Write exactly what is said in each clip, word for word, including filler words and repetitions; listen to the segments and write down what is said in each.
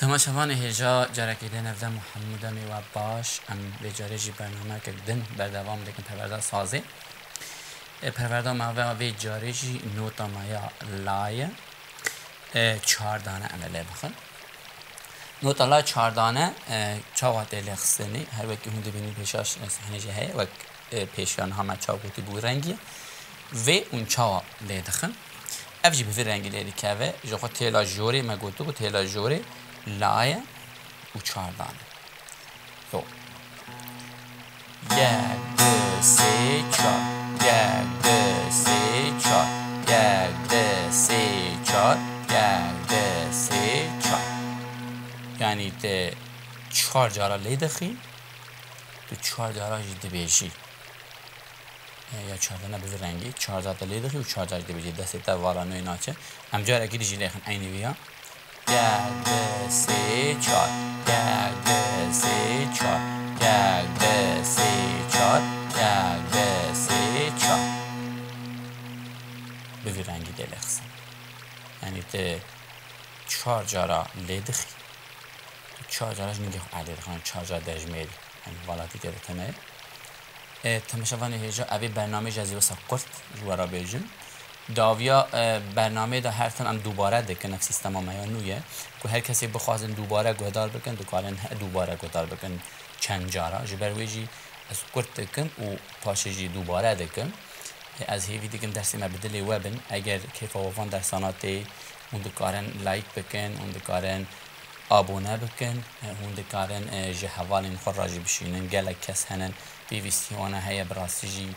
Temaşevanê hêja, carekî din ev dem û hemû demê we baş. Em vê carê jî bernameyeke din berdewam dikin, perwerda sazê. E, perwerda me ve vê carê jî nota me ya la ye. E, çar dane em ê lê bixin. Nota la çar dane, e, çawa tê lê xistinî? Her wekî hûn dibînin pêşa ş-, e, sehnê jî heye, wek, e, pêşiya niha me çawa gotî bi wî rengî. Vê hûn çawa lê dixin? Ev jî bi vî rengî lê dikeve. Ji xwe têla jorê me gotibû, têla jorê la ye û çar dane. So. Yek, du, sê, çar. Yek, du, sê, çar. Yek, du, sê, çar. Yek, du, sê, çar. Yanî te çar cara lê dixî, tu çar cara jî dibêjî. E, ya çar dane bi vî rengî, çar cara te lê dixî û çar cara jî dibêjî. Destê te vala nûyê naçe. Em carekî dî jî lê xin eynî vî ya. Yek, du, sê, çar. Yek, du, sê, çar. Yek, du, sê, çar. Yek, du, sê, çar. Bi vî rengî tê lê xistin. Yanî tu çar cara lê dixî, tu çar cara jî nigê xwe erdê dixî, yanî çar cara dejmêrî. Yanî valatî tê de tune ye. E, temaşevanê hêja, evê bernameyê jî ez ê wisa kurt ji we re bêjim. Dawiya, e, bernameyê de her tim em dubare dikin, ev sîstema me ya nû ye, ku her kesê bixwazin dubare guhdar bikin, dikarin he dubare guhdar bikin çend cara. Ji ber wê jî ez kurt dikim û paşê jî dubare dikim. E, ez hêvî dikim dersê me bi dilê we bin. Eger keyfa we van dersana tê, hûn dikarin like bikin, hûn dikarin abone bikin, e, hûn dikarin, e, ji hevalên xwe re jî bişînin. Gelek kes hene pêwîstî wana heye bi rastî jî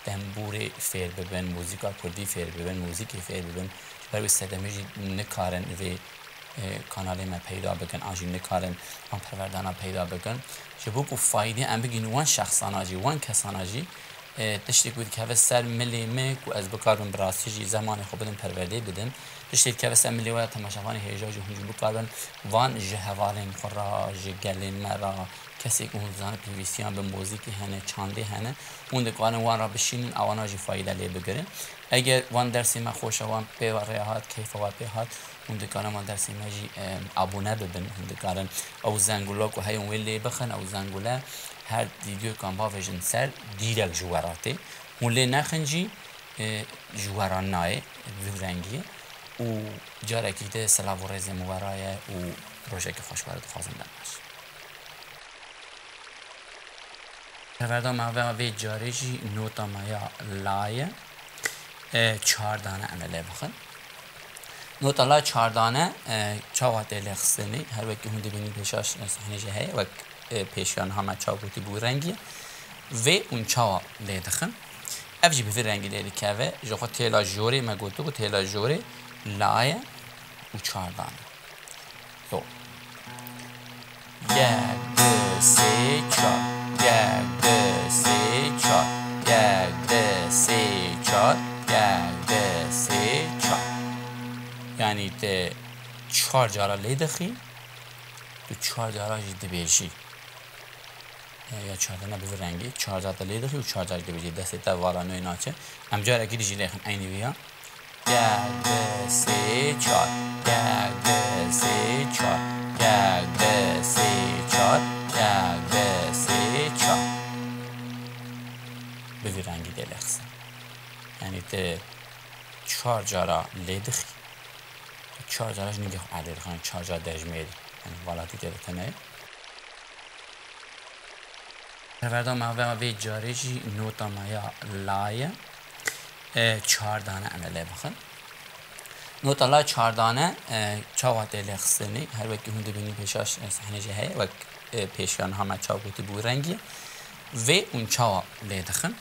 tembûrê fêr bibin, muzîka kurdî fêr bibin, muzîkê fêr bibin. Ji ber wê sedemê jî nikarin vê, e, kanalê me peyda bikin, an jî nikarin van perwerdana peyda bikin. Ji bo ku faydê em bigihînin wan şexsana jî, wan kesana jî, e, tiştê ku dikeve ser milê me ku ez bikaribim bi rastî jî zemanê xwe bidim perwerdê bidim. Tiştê dikeve ser milê we ya temaşevanê hêja jî hûn jî bikaribin van ji hevalên xwe re, ji gelên me re, kesê ku hûn dizanin pêwîstiyan bi muzîkê hene, çandê hene, hûn dikarin wan re bişînin, ewana jî fayde lê bigirin. Eger van dersê me xweş e, wan pê ve rê hat, keyfa we pê hat, hûn dikarin van dersê me jî, e, abone bibin, hûn dikarin ew zengula ku heye hûn wê lê bixin, ew zengule her vîdyokan bavêjin ser, dîrek ji we re tê. Hûn lê nexin jî, e, ji we re nayê, vî rengî ye. Û carekî din silav û rêzê min we re ye û rojekî xweş we re dixwazim, dem baş. Perwerda me ve vê carê jî nota me ya la ye. E, çar dane em ê lê bixin. Nota la çar dane, e, çawa tê lê xistinî? Her wekî hûn dibînin pêşa ş-, sehnê jî heye, wek, e, pêşiya niha me çawa gotî bi wî rengî. Vê hûn çawa lê dixin? Ev jî bi vî rengî lê dikeve. Ji xwe têla jorê me gotibû, têla jorê la ye û çar dane. So. Yek, du, sê, çar. Yek, du, sê, çar. Yek, du, sê, çar. Yek, du, sê, çar. Yanî te çar cara lê dixî, tu çar cara jî dibêjî. E, ya çar dane bi vî rengî, çar cara te lê dixî û çar cara jî dibêjî. Destê te vala nûyê naçe. Em carekî dî jî lê xin eynî vî ya. Yek, du, sê, çar. Yek, du, sê, çar. Yek, du, sê, çar. Yek, du, sê, çar. Bi vî rengî tê lê xistin. Yanî tu çar cara lê dixî, tu çar cara jî nigê xwe erdê dixî, yanî çar cara dejmêrî. Yanî valatî tê de tune ye. Perwerda me ve vê carê jî nota me ya la ye. E, çar dane em ê lê bixin. Nota la çar dane, e, çawa tê lê xistinî? Her wekî hûn dibînin pêşa ş-, e, sehnê jî heye, wek, e, pêşiya niha me çawa gotî bi wî rengî. Vê hûn çawa lê dixin?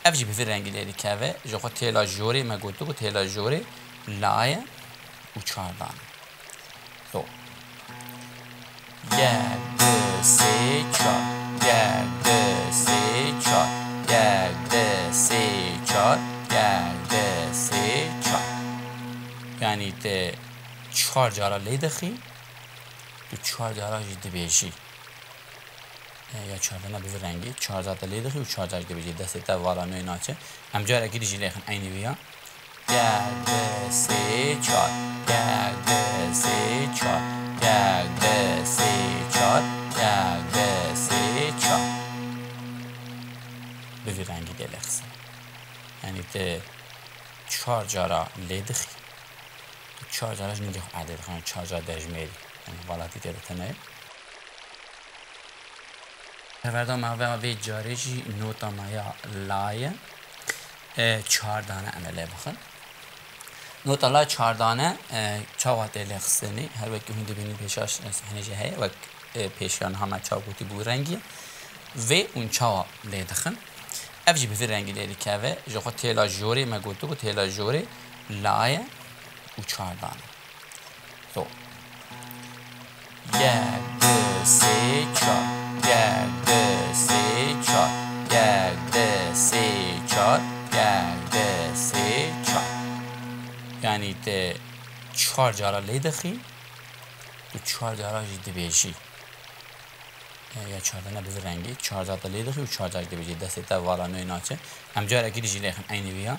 Ev jî bi vî rengî lê dikeve. Ji xwe têla jorê me gotibû, têla jorê la ye û çar dane. So. Yek, du, sê, çar. Yek, du, sê, çar. Yek, du, sê, çar. Yek, du, sê, çar. Yanî te çar cara lê dixî, tu çar cara jî dibêjî. E, ya çar dane bi vî rengî, çar cara te lê dixî û çar cara jî dibêjî. Destê te vala nûyê naçe. Em carekî dî jî lê xin eynî vî ya. Yek, du, sê, çar. Yek, du, sê, çar. Yek, du, Vî rengî dê lêxisî. Yanî te çar cara lê dixî, tu çar cara ji ningê xwe erdê dixî, yanî çar cara dejmêrî. Yanî valatî tê de tune ye. Perwerda me ve vê carê jî nota me ya la ye. E, çar dane em ê lê bixin. Nota la çar dane, e, çawa tê lê xistinî? Her wekî hûn dibînin pêşa ş-, sehnê jî heye, wek, e, pêşiya niha me çawa gotî bû rengî. Vê hûn çawa lê dixin? Ev jî bi vî rengî lê dikeve. Ji xwe têla jorê me gotibû, têla jorê la ye û çar dane. So. Yek, du, sê, çar. Yek, du, sê, çar. Yek, du, sê, çar. Yek, du, sê, çar. Yanî te çar cara lê dixî, tu çar cara jî dibêjî. E, ya çar dane bi vî rengî, çar cara te lê dixî û çar cara jî dibêjî. Destê te vala nûyê naçe. Em carekî dî jî lêxin eynî vî ya.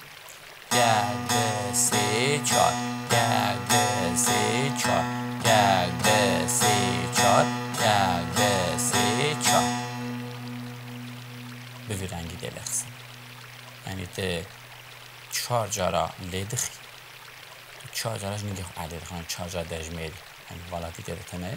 Yek, du, sê, çar. Yek, du, sê, çar. Yek, du, sê, çar. Yek, du, sê, çar. Bi vî rengî dê lêxisî. Yanî te çar cara lê dixî, tu çar cara ji ningê xwe erdê dixî, yanî çar cara dejmêrî. Yanî valatî tê de tune ye.